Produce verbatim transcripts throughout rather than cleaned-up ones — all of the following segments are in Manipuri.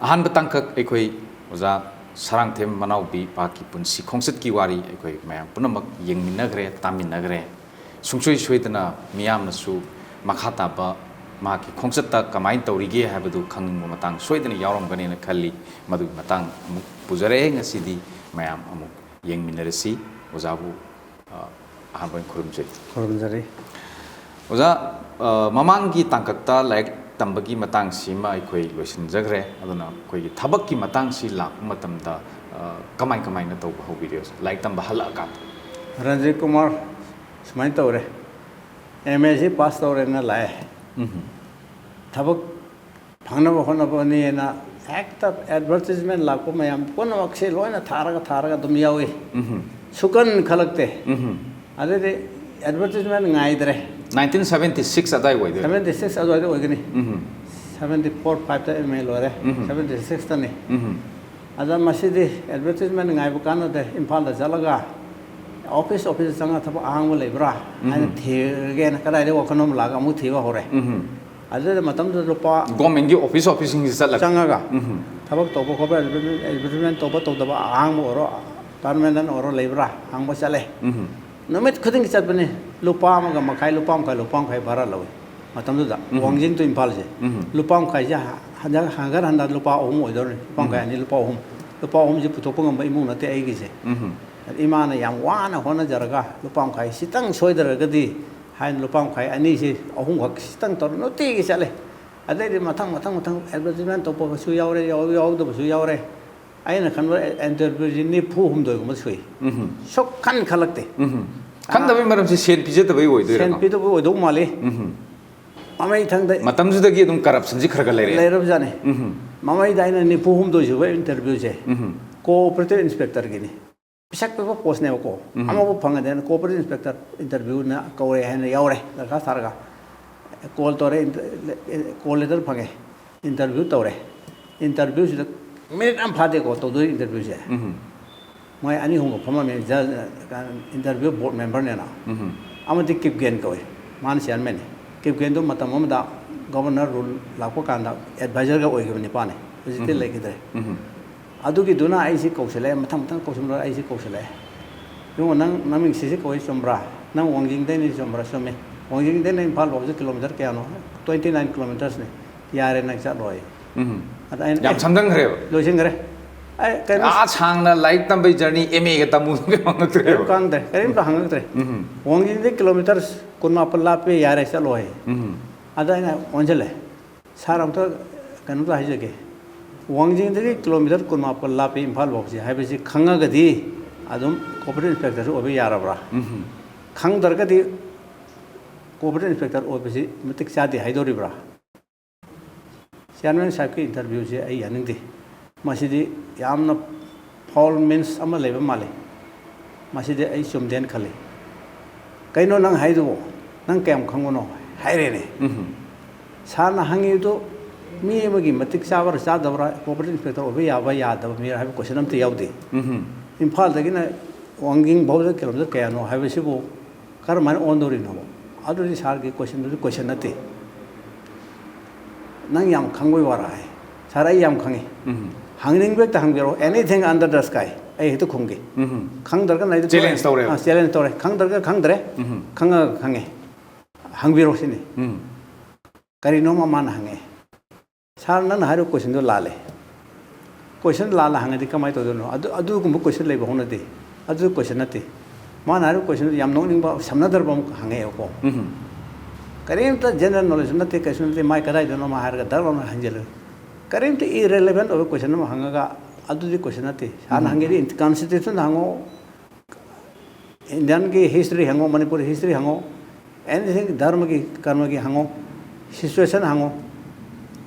ꯑꯍꯥꯟꯕ ꯇꯥꯡꯀꯛ ꯑꯩꯈꯣꯏ ꯑꯣꯖꯥ ꯁꯔꯥꯡꯊꯦꯝ ꯃꯅꯥꯎꯕꯤ ꯄꯥꯛꯀꯤ ꯄꯨꯟꯁꯤ ꯈꯣꯡꯆꯠꯀꯤ ꯋꯥꯔꯤ ꯑꯩꯈꯣꯏ ꯃꯌꯥꯝ ꯄꯨꯝꯅꯃꯛ ꯌꯦꯡꯃꯤꯟꯅꯈ꯭ꯔꯦ, ꯇꯥꯃꯤꯟꯅꯈ꯭ꯔꯦ꯫ ꯁꯨꯡꯁꯣꯏ ꯁꯣꯏꯗꯅ ꯃꯤꯌꯥꯝꯅꯁꯨ ꯃꯈꯥ ꯇꯥꯕ ꯃꯍꯥꯛꯀꯤ ꯈꯣꯡꯆꯠꯇ ꯀꯃꯥꯏꯅ ꯇꯧꯔꯤꯒꯦ ꯍꯥꯏꯕꯗꯨ ꯈꯪꯅꯤꯡꯕ ꯃꯇꯥꯡ ꯁꯣꯏꯗꯅ ꯌꯥꯎꯔꯝꯒꯅꯦꯅ ꯈꯜꯂꯤ꯫ ꯃꯗꯨꯒꯤ ꯃꯇꯥꯡ ꯑꯃꯨꯛ ꯄꯨꯖꯔꯛꯑꯦ꯫ ꯉꯁꯤꯗꯤ ꯃꯌꯥꯝ ꯑꯃꯨꯛ ꯌꯦꯡꯃꯤꯟꯅꯔꯁꯤ꯫ ꯑꯣꯖꯥꯕꯨ, ꯑ, ꯑꯍꯥꯟꯕ ꯑꯣꯏꯅ ꯈꯨꯔꯨꯝꯖꯔꯤ꯫ ꯈꯨꯔꯨꯝꯖꯔꯤ꯫ ꯑꯣꯖꯥ, ꯑ, ꯃꯃꯥꯡꯒꯤ ꯇꯥꯡꯀꯛꯇ ꯂꯥꯏꯔꯤꯛ ꯇꯝꯕꯒꯤ ꯃꯇꯥꯡꯁꯤꯃ ꯑꯩꯈꯣꯏ ꯂꯣꯏꯁꯤꯟꯖꯈ꯭ꯔꯦ꯫ ꯑꯗꯨꯅ ꯑꯩꯈꯣꯏꯒꯤ ꯊꯕꯛꯀꯤ ꯃꯇꯥꯡꯁꯤ ꯂꯥꯛꯄ ꯃꯇꯝꯗ, ꯑ, ꯀꯃꯥꯏ ꯀꯃꯥꯏꯅ ꯇꯧꯕ ꯍꯧꯕꯤꯔꯦ ꯑꯣꯖꯥ? ꯂꯥꯏꯔꯤꯛ ꯇꯝꯕ ꯍꯜꯂꯛꯑꯀꯥꯟꯗ꯫ ꯔꯟꯖꯤꯠ ꯀꯨꯃꯥꯔ, ꯁꯨꯃꯥꯏꯅ ꯇꯧꯔꯦ꯫ ꯑꯦꯝ ꯑꯦ ꯁꯤ ꯄꯥꯁ ꯇꯧꯔꯦꯅ ꯂꯥꯛꯑꯦ꯫ ꯎꯝ꯫ ꯊꯕꯛ ꯐꯪꯅꯕ ꯍꯣꯠꯅꯕꯅꯦꯅ ꯍꯦꯛꯇ ꯑꯦꯗꯚꯔꯇꯤꯁꯃꯦꯟ ꯂꯥꯛꯄ ꯃꯌꯥꯝ ꯄꯨꯝꯅꯃꯛꯁꯦ ꯂꯣꯏꯅ ꯊꯥꯔꯒ, ꯊꯥꯔꯒ ꯑꯗꯨꯝ ꯌꯥꯎꯏ꯫ ꯎꯝ꯫ ꯁꯨꯀꯟ ꯈꯜꯂꯛꯇꯦ꯫ ꯎꯝ꯫ ꯑꯗꯩꯗꯤ ꯑꯦꯗꯚꯔꯇꯤꯁꯃꯦꯟ ꯉꯥꯏꯗ꯭ꯔꯦ꯫ ꯅꯥꯏꯟꯇꯤꯟ ꯁꯚꯦꯟꯇꯤ ꯁꯤꯛꯁ ꯑꯗꯥꯏ ꯑꯣꯏꯗꯣꯏꯔꯥ? ꯁꯚꯦꯟꯇꯤ ꯁꯤꯛꯁ ꯑꯗꯨꯋꯥꯏꯗ ꯑꯣꯏꯒꯅꯤ꯫ ꯎꯝ꯫ ꯁꯚꯦꯟꯇꯤ ꯐꯣꯔ ꯐꯥꯏꯚꯇ ꯑꯦꯝ ꯑꯦ ꯂꯣꯏꯔꯦ꯫ ꯎꯝ꯫ ꯁꯚꯦꯟꯇꯤ ꯁꯤꯛꯁꯇꯅꯤ꯫ ꯎꯝ꯫ ꯑꯗ ꯃꯁꯤꯗꯤ ꯑꯦꯗꯚꯔꯇꯤꯁꯃꯦꯟ ꯉꯥꯏꯕ ꯀꯥꯟꯅꯗꯦ, ꯏꯝꯐꯥꯜꯗ ꯆꯠꯂꯒ ꯑꯣꯐꯤꯁ, ꯑꯣꯐꯤꯁꯇ ꯆꯪꯉꯒ ꯊꯕꯛ ꯑꯍꯥꯡꯕ ꯂꯩꯕ꯭ꯔꯥ ꯍꯥꯏꯅ ꯎꯝ꯫ ꯊꯤꯔꯒꯦꯅ ꯀꯗꯥꯏꯗ ꯋꯥꯈꯜꯂꯣꯟ ꯂꯥꯛꯑꯒ ꯑꯃꯨꯛ ꯊꯤꯕ ꯍꯧꯔꯦ꯫ ꯎꯝ꯫ ꯑꯗꯨꯗ ꯃꯇꯝꯗꯨꯗ ꯂꯨꯄꯥ ꯒꯣꯔꯃꯦꯟꯒꯤ ꯑꯣꯐꯤꯁ, ꯑꯣꯐꯤꯁꯁꯤꯡꯁꯤ ꯆꯠꯂꯒ? ꯆꯪꯉꯒ ꯎꯝ꯫ ꯊꯕꯛ ꯇꯧꯕ ꯈꯣꯠꯄ, ꯑꯦꯗꯚꯔꯇꯤꯁꯃꯦꯟ ꯇꯧꯕ ꯇꯧꯗꯕ, ꯑꯍꯥꯡꯕ ꯑꯣꯏꯔꯣ, ꯄꯔꯃꯅꯦꯟ ꯑꯣꯏꯔꯣ ꯂꯩꯕ꯭ꯔꯥ ꯍꯪꯕ ꯆꯠꯂꯦ꯫ ꯎꯝ꯫ ꯅꯨꯃꯤꯠ ꯈꯨꯗꯤꯡꯒꯤ ꯆꯠꯄꯅꯤ꯫ ꯂꯨꯄꯥ ꯑꯃꯒ ꯃꯈꯥꯏ, ꯂꯨꯄꯥ ꯃꯈꯥꯏ, ꯂꯨꯄꯥ ꯃꯈꯥꯏ ꯚꯔꯥ ꯂꯧꯏ ꯃꯇꯝꯗꯨꯗ꯫ ꯎꯝ꯫ ꯋꯥꯡꯖꯤꯡ to ꯏꯝꯐꯥꯜꯁꯦ꯫ ꯎꯝ꯫ ꯂꯨꯄꯥ ꯃꯈꯥꯏꯁꯦ ꯍꯟꯒꯠ ꯍꯟꯗ ꯂꯨꯄꯥ ꯑꯍꯨꯝ ꯑꯣꯏꯗꯧꯔꯅꯤ꯫ ꯂꯨꯄꯥ ꯃꯈꯥꯏ ꯎꯝ꯫ ꯑꯅꯤ, ꯂꯨꯄꯥ ꯑꯍꯨꯝ꯫ ꯂꯨꯄꯥ ꯑꯍꯨꯝꯁꯦ ꯄꯨꯊꯣꯛꯄ ꯉꯝꯕ ꯏꯃꯨꯡ ꯅꯠꯇꯦ ꯑꯩꯒꯤꯁꯦ꯫ ꯎꯝ꯫ ꯏꯃꯥꯅ ꯌꯥꯝ ꯋꯥꯅ ꯍꯣꯠꯅꯖꯔꯒ ꯂꯨꯄꯥ ꯃꯈꯥꯏ ꯁꯤꯇꯪ ꯁꯣꯏꯗ꯭ꯔꯒꯗꯤ ꯍꯥꯏꯅ ꯂꯨꯄꯥ ꯃꯈꯥꯏ ꯑꯅꯤꯁꯤ ꯑꯍꯨꯝꯈꯛ ꯁꯤꯇꯪ ꯇꯧꯔ ꯅꯨꯡꯇꯤꯒꯤ ꯆꯠꯂꯦ꯫ ꯑꯗꯩꯗꯤ ꯃꯊꯪ, ꯃꯊꯪ, ꯃꯊꯪ ꯑꯦꯗꯚꯔꯇꯤꯁꯃꯦꯟ ꯇꯧꯕꯁꯨ ꯌꯥꯎꯔꯦ, ꯌꯥꯎ-, ꯌꯥꯎꯗꯕꯁꯨ ꯌꯥꯎꯔꯦ꯫ ꯑꯩꯅ ꯈꯟꯕ ꯏꯟꯇꯔꯚ꯭ꯌꯨꯁꯤ ꯅꯤꯐꯨ ꯍꯨꯝꯗꯣꯏꯒꯨꯝꯕ ꯁꯨꯏ꯫ ꯎꯝ꯫ ꯁꯨꯛꯈꯟ ꯈꯜꯂꯛꯇꯦ꯫ ꯎꯝ꯫ ꯈꯟꯗꯕꯩ ꯃꯔꯝꯁꯤ ꯁꯦꯟ ꯄꯤꯖꯗꯕꯩ ꯑꯣꯏꯗꯣꯏꯔꯥ? ꯁꯦꯟ ꯄꯤꯗꯕ ꯑꯣꯏꯗꯧ ꯃꯥꯜꯂꯤ꯫ ꯎꯝ꯫ ꯃꯃꯩ ꯊꯪꯗ ꯃꯇꯝꯗꯨꯗꯒꯤ ꯑꯗꯨꯝ ꯀꯔꯞꯁꯟꯁꯤ ꯈꯔ ꯈꯔ ꯂꯩꯔꯦ꯫ ꯂꯩꯔꯕꯖꯥꯠꯅꯤ꯫ ꯎꯝ꯫ ꯃꯃꯩꯗ ꯑꯩꯅ ꯅꯤꯐꯨ ꯍꯨꯝꯗꯣꯏ ꯁꯨꯕ ꯏꯟꯇꯔꯚ꯭ꯌꯨꯁꯦ ꯎꯝ꯫ ꯀꯣꯑꯣꯄꯔꯦꯇꯤꯚ ꯏꯟꯁꯄꯦꯛꯇꯔꯒꯤꯅꯤ꯫ ꯄꯤꯁꯛ ꯄꯤꯛꯄ ꯄꯣꯁꯅꯦꯕꯀꯣ꯫ ꯎꯝ꯫ ꯑꯃꯕꯨ ꯐꯪꯉꯗꯤ ꯍꯥꯏꯅ ꯀꯣꯑꯣꯄꯔꯦꯇꯤꯚ ꯏꯟꯁꯄꯦꯛꯇꯔ ꯏꯟꯇꯔꯚ꯭ꯌꯨꯅ ꯀꯧꯔꯦ ꯍꯥꯏꯅ ꯌꯥꯎꯔꯦ, ꯗꯔꯈꯥꯁ ꯊꯥꯔꯒ꯫ ꯀꯣꯜ ꯇꯧꯔꯦ, ꯏꯟꯇ-, ꯀꯣꯜ ꯂꯦꯇꯔ ꯐꯪꯉꯦ, ꯏꯟꯇꯔꯚ꯭ꯌꯨ ꯇꯧꯔꯦ꯫ ꯏꯟꯇꯔꯚ꯭ꯌꯨꯁꯤꯗ ꯃꯤꯅꯤꯠ ꯑꯃ ꯐꯥꯗꯦꯀꯣ ꯇꯧꯗꯣꯏ ꯏꯟꯇꯔꯚ꯭ꯌꯨꯁꯦ꯫ ꯎꯝ꯫ ꯃꯣꯏ ꯑꯅꯤ ꯑꯍꯨꯝꯒ ꯐꯝꯃꯝꯃꯦ, ꯖ-, ꯏꯟꯇꯔꯚ꯭ꯌꯨ ꯕꯣꯔꯗ ꯃꯦꯝꯕꯔꯅꯦꯅ꯫ ꯎꯝ꯫ ꯑꯃꯗꯤ ꯀꯤꯞꯒꯦꯟ ꯀꯧꯏ, ꯃꯥꯅ ꯆꯤꯌꯔꯃꯦꯟꯅꯤ꯫ ꯀꯤꯞꯒꯦꯟꯗꯨ ꯃꯇꯝ ꯑꯃꯗ ꯒꯣꯕꯔꯅꯔ ꯔꯨꯜ ꯂꯥꯛꯄ ꯀꯥꯟꯗ ꯑꯦꯗꯚꯥꯏꯖꯔꯒ ꯑꯣꯏꯈꯤꯕ ꯅꯤꯄꯥꯅꯤ꯫ ꯍꯧꯖꯤꯛꯇꯤ ꯂꯩꯈꯤꯗ꯭ꯔꯦ꯫ ꯑꯗꯨꯒꯤꯗꯨꯅ ꯑꯩꯁꯤ ꯀꯧꯁꯤꯜꯂꯛꯑꯦ, ꯃꯊꯪ ꯃꯊꯪ ꯀꯧꯁꯤꯟꯕ ꯑꯩꯁꯤ ꯀꯧꯁꯤꯜꯂꯛꯑꯦ꯫ ꯏꯕꯨꯡꯉꯣ, ꯅꯪ ꯅꯃꯤꯡ ꯁꯤꯁꯤ ꯀꯧꯏ, ꯆꯨꯝꯕ꯭ꯔꯥ? ꯅꯪ ꯋꯥꯡꯖꯤꯡꯗꯩꯅꯤ, ꯆꯨꯝꯕ꯭ꯔꯥ? ꯆꯨꯝꯃꯤ꯫ ꯋꯥꯡꯖꯤꯡꯗꯩꯅ ꯏꯝꯐꯥꯜ ꯐꯥꯎꯁꯦ ꯀꯤꯂꯣꯃꯤꯇꯔ ꯀꯌꯥꯅꯣ? Twenty nine kilometres ꯅꯤ꯫ ꯌꯥꯔꯦ, ꯅꯪ ꯆꯠꯂꯣꯏ꯫ ꯎꯝ꯫ ꯑꯗ ꯑꯩꯅ, ꯌꯥꯝ "ꯑꯦ, ꯁꯝꯖꯟꯈ꯭ꯔꯦꯕ꯫ ꯂꯣꯏꯁꯤꯟꯈ꯭ꯔꯦ꯫ ꯑꯩ ꯀꯩꯅꯣ, ꯑꯥ ꯁꯥꯡꯅ ꯂꯥꯏꯔꯤꯛ ꯇꯝꯕꯩ journey, MA ꯒ ꯇꯝꯃꯨꯕꯒꯤ ꯍꯪꯉꯛꯇ꯭ꯔꯦꯕ꯫ ꯀꯔꯤꯝ ꯈꯪꯗ꯭ꯔꯦ, ꯀꯔꯤꯝꯇ ꯍꯪꯉꯛꯇ꯭ꯔꯦ꯫ ꯎꯝ꯫ ꯋꯥꯡꯖꯤꯡꯗꯩ ꯀꯤꯂꯣꯃꯤꯇꯔ ꯀꯨꯟꯃꯥꯄꯜ ꯂꯥꯞꯄꯦ, ꯌꯥꯔꯦ, ꯆꯠꯂꯣꯏ꯫ ꯎꯝ꯫ ꯑꯗ ꯑꯩꯅ ꯑꯣꯟꯁꯤꯜꯂꯦ꯫ "ꯁꯥꯔ, ꯑꯝꯇ ꯀꯩꯅꯣꯝꯇ ꯍꯥꯏꯖꯒꯦ꯫ ꯋꯥꯡꯖꯤꯡꯗꯒꯤ ꯀꯤꯂꯣꯃꯤꯇꯔ ꯀꯨꯟꯃꯥꯄꯜ ꯂꯥꯞꯄꯤ ꯏꯝꯐꯥꯜ ꯐꯥꯎꯁꯤ ꯍꯥꯏꯕꯁꯤ ꯈꯪꯉꯒꯗꯤ ꯑꯗꯨꯝ corporate inspector ꯁꯨ ꯑꯣꯏꯕ ꯌꯥꯔꯕ꯭ꯔꯥ? ꯎꯝ꯫ ꯈꯪꯗ꯭ꯔꯒꯗꯤ corporate inspector ꯑꯣꯏꯕꯁꯤ ꯃꯇꯤꯛ ꯆꯥꯗꯦ ꯍꯥꯏꯗꯣꯔꯤꯕ꯭ꯔꯥ?" ꯆꯤꯌꯥꯔꯃꯦꯟ ꯁꯥꯍꯦꯕꯀꯤ interview ꯁꯦ ꯑꯩ ꯌꯥꯅꯤꯡꯗꯦ꯫ ꯃꯁꯤꯗꯤ ꯌꯥꯝꯅ foul means ꯑꯃ ꯂꯩꯕ ꯃꯥꯜꯂꯤ꯫ ꯃꯁꯤꯗꯤ ꯑꯩ ꯆꯨꯝꯗꯦꯅ ꯈꯜꯂꯤ꯫ "ꯀꯩꯅꯣ ꯅꯪ ꯍꯥꯏꯗꯨꯕꯣ? ꯅꯪ ꯀꯌꯥꯝ ꯈꯪꯕꯅꯣ?" ꯍꯥꯏꯔꯦꯅꯦ꯫ ꯎꯝ꯫ ꯁꯥꯔꯅ ꯍꯪꯉꯤꯗꯨ ꯃꯤ ꯑꯃꯒꯤ ꯃꯇꯤꯛ ꯆꯥꯕ꯭ꯔꯥ ꯆꯥꯗꯕ꯭ꯔꯥ, corporate inspector ꯑꯣꯏꯕ ꯌꯥꯕ ꯌꯥꯗꯕ ꯃꯤꯔꯥ ꯍꯥꯏꯕ question ꯑꯝꯇ ꯌꯥꯎꯗꯦ꯫ ꯎꯝ꯫ ꯏꯝꯐꯥꯜꯗꯒꯤꯅ ꯋꯥꯡꯖꯤꯡ ꯐꯥꯎꯗ kilometre ꯀꯌꯥꯅꯣ ꯍꯥꯏꯕꯁꯤꯕꯨ ꯀꯔꯝꯍꯥꯏꯅ ꯑꯣꯟꯗꯧꯔꯤꯅꯣꯕ? ꯑꯗꯨꯗꯤ ꯁꯥꯔꯒꯤ question ꯗꯨꯗꯤ question ꯅꯠꯇꯦ꯫ "ꯅꯪ ꯌꯥꯝ ꯈꯪꯕꯩ ꯋꯥꯔꯥ?" ꯍꯥꯏ꯫ "ꯁꯥꯔ, ꯑꯩ ꯌꯥꯝ ꯈꯪꯉꯤ꯫ ꯎꯝ꯫ ꯍꯪꯅꯤꯡꯕ ꯍꯦꯛꯇ ꯍꯪꯕꯤꯔꯛꯑꯣ, anything under the sky, ꯑꯩ ꯍꯦꯛꯇ ꯈꯨꯝꯒꯦ꯫ ꯎꯝ꯫ ꯈꯪꯗ꯭ꯔꯒꯅ ꯑꯩ Challenge ꯇꯧꯔꯦꯕ꯫ ꯑꯥ, challenge ꯇꯧꯔꯦ꯫ ꯈꯪꯗ꯭ꯔꯒ ꯈꯪꯗ꯭ꯔꯦ, ꯎꯝ꯫ ꯈꯪꯉꯒ ꯈꯪꯉꯦ꯫ ꯍꯪꯕꯤꯔꯛꯑꯣ ꯁꯤꯅꯤ꯫ ꯎꯝ꯫ ꯀꯔꯤꯅꯣꯃ ꯃꯥꯅ ꯍꯪꯉꯛꯑꯦ꯫ "ꯁꯥꯔ, ꯅꯪꯅ ꯍꯥꯏꯔꯤꯕ question ꯗꯣ ꯂꯥꯜꯂꯦ꯫" Question ꯂꯥꯜꯂ ꯍꯪꯉꯗꯤ ꯀꯃꯥꯏꯅ ꯇꯧꯗꯣꯏꯅꯣ? ꯑꯗꯨ, ꯑꯗꯨꯒꯨꯝꯕ question ꯂꯩꯕ ꯍꯧꯅꯗꯦ꯫ ꯑꯗꯨ question ꯅꯠꯇꯦ꯫ ꯃꯥꯅ ꯍꯥꯏꯔꯤꯕ question ꯗꯨ ꯌꯥꯝ ꯅꯣꯛꯅꯤꯡꯕ, ꯁꯝꯅꯗ꯭ꯔꯕ ꯑꯃ ꯍꯪꯉꯛꯑꯦꯕꯀꯣ꯫ ꯎꯝ꯫ ꯀꯔꯤꯝꯇ general knowledge ꯅꯠꯇꯦ, ꯀꯩꯁꯨ ꯅꯠꯇꯦ, ꯃꯥꯏ ꯀꯗꯥꯏꯗꯅꯣ ꯃꯥ ꯍꯥꯏꯔꯒ ꯗꯛ ꯂꯥꯎꯅ ꯍꯟꯖꯤꯜꯂꯦ꯫ ꯀꯔꯤꯝꯇ irrelevant ꯑꯣꯏꯕ question ꯑꯃ ꯍꯪꯉꯒ, ꯑꯗꯨꯗꯤ question ꯅꯠꯇꯦ꯫ ꯁꯥꯔꯅ ꯎꯝ꯫ ꯍꯪꯒꯦꯗꯤ constitution ꯗ ꯍꯪꯉꯣ, Indian ꯒꯤ history ꯍꯪꯉꯣ, ꯃꯅꯤꯄꯨꯔ history ꯍꯪꯉꯣ, anything, ꯙꯔꯃꯒꯤ, ꯀꯔꯃꯒꯤ ꯍꯪꯉꯣ, situation ꯍꯪꯉꯣ꯫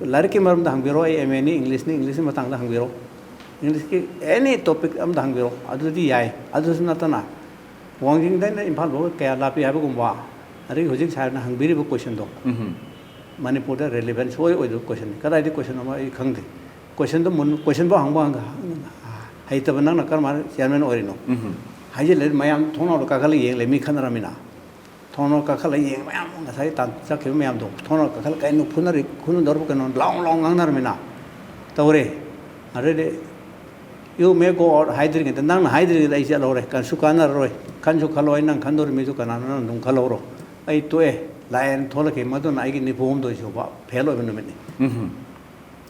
ꯂꯥꯏꯔꯤꯛꯀꯤ ꯃꯔꯝꯗ ꯍꯪꯕꯤꯔꯣ, ꯑꯩ MA ꯅꯤ, English ꯅꯤ, English ꯀꯤ ꯃꯇꯥꯡꯗ ꯍꯪꯕꯤꯔꯣ꯫ English ꯀꯤ any topic ꯑꯃꯗ ꯍꯪꯕꯤꯔꯣ, ꯑꯗꯨꯗꯤ ꯌꯥꯏ꯫ ꯑꯗꯨꯁꯨ ꯅꯠꯇꯅ, ꯋꯥꯡꯖꯤꯡꯗꯩꯅ ꯏꯝꯐꯥꯜ ꯐꯥꯎꯕ ꯀꯌꯥ ꯂꯥꯞꯄꯤ ꯍꯥꯏꯕꯒꯨꯝꯕ, ꯑꯗꯒꯤ ꯍꯧꯖꯤꯛ ꯁꯥꯔꯅ ꯍꯪꯕꯤꯔꯤꯕ question ꯗꯣ, ꯎꯝ꯫ ꯃꯅꯤꯄꯨꯔꯗ relevant ꯁꯨꯡꯑꯣꯏ ꯑꯣꯏꯗꯕ question ꯅꯤ꯫ ꯀꯗꯥꯏꯗꯒꯤ question ꯅꯣ ꯑꯩ ꯈꯪꯗꯦ꯫ Question ꯗꯣ ꯃꯨꯟ-, question ꯐꯥꯎ ꯍꯪꯕ ꯍꯪ-, ꯍꯩꯇꯕ ꯅꯪꯅ ꯀꯔꯝꯍꯥꯏꯅ chairman ꯑꯣꯏꯔꯤꯅꯣ? ꯎꯝ꯫ ꯍꯥꯏꯖꯤꯜꯂꯦ, ꯃꯌꯥꯝ ꯊꯣꯡꯅꯥꯎꯗ ꯀꯥꯈꯠꯂ ꯌꯦꯡꯂꯦ, ꯃꯤ ꯈꯠꯅꯔꯝꯃꯤꯅ꯫ ꯊꯣꯡꯅꯥꯎ ꯀꯥꯈꯠꯂ ꯌꯦꯡ ꯃꯌꯥꯝ, ꯉꯁꯥꯏ ꯇꯥꯟ ꯆꯠꯈꯤꯕ ꯃꯌꯥꯝꯗꯣ, ꯊꯣꯡꯅꯥꯎ ꯀꯥꯈꯠꯂ ꯀꯩꯅꯣ ꯐꯨꯅꯔꯤ, ꯐꯨꯅꯗꯧꯔꯕ ꯀꯩꯅꯣ, ꯂꯥꯎ ꯂꯥꯎ ꯉꯥꯡꯅꯔꯝꯃꯤꯅ꯫ ꯇꯧꯔꯦ꯫ ꯑꯗꯩꯗꯤ "You may go out" ꯍꯥꯏꯗ꯭ꯔꯤꯉꯩꯗ, ꯅꯪꯅ ꯍꯥꯏꯗ꯭ꯔꯤꯉꯩꯗ ꯑꯩ ꯆꯠꯍꯧꯔꯦ꯫ ꯀꯩꯁꯨ ꯀꯥꯟꯅꯔꯔꯣꯏ, ꯈꯟꯁꯨ ꯈꯜꯂꯣꯏ, ꯅꯪ ꯈꯟꯗꯣꯔꯤ ꯃꯤꯗꯨ ꯀꯅꯥꯅꯣ, ꯅꯪ ꯑꯗꯨꯝ ꯈꯜꯍꯧꯔꯣ꯫ ꯑꯩ ꯇꯣꯛꯑꯦ, line ꯊꯣꯛꯂꯛꯈꯤ꯫ ꯃꯗꯨꯅ ꯑꯩꯒꯤ ꯅꯤꯐꯨ ꯍꯨꯝꯗꯣꯏ ꯁꯨꯕ fail ꯑꯣꯏꯕ ꯅꯨꯃꯤꯠꯅꯤ꯫ ꯎꯝ꯫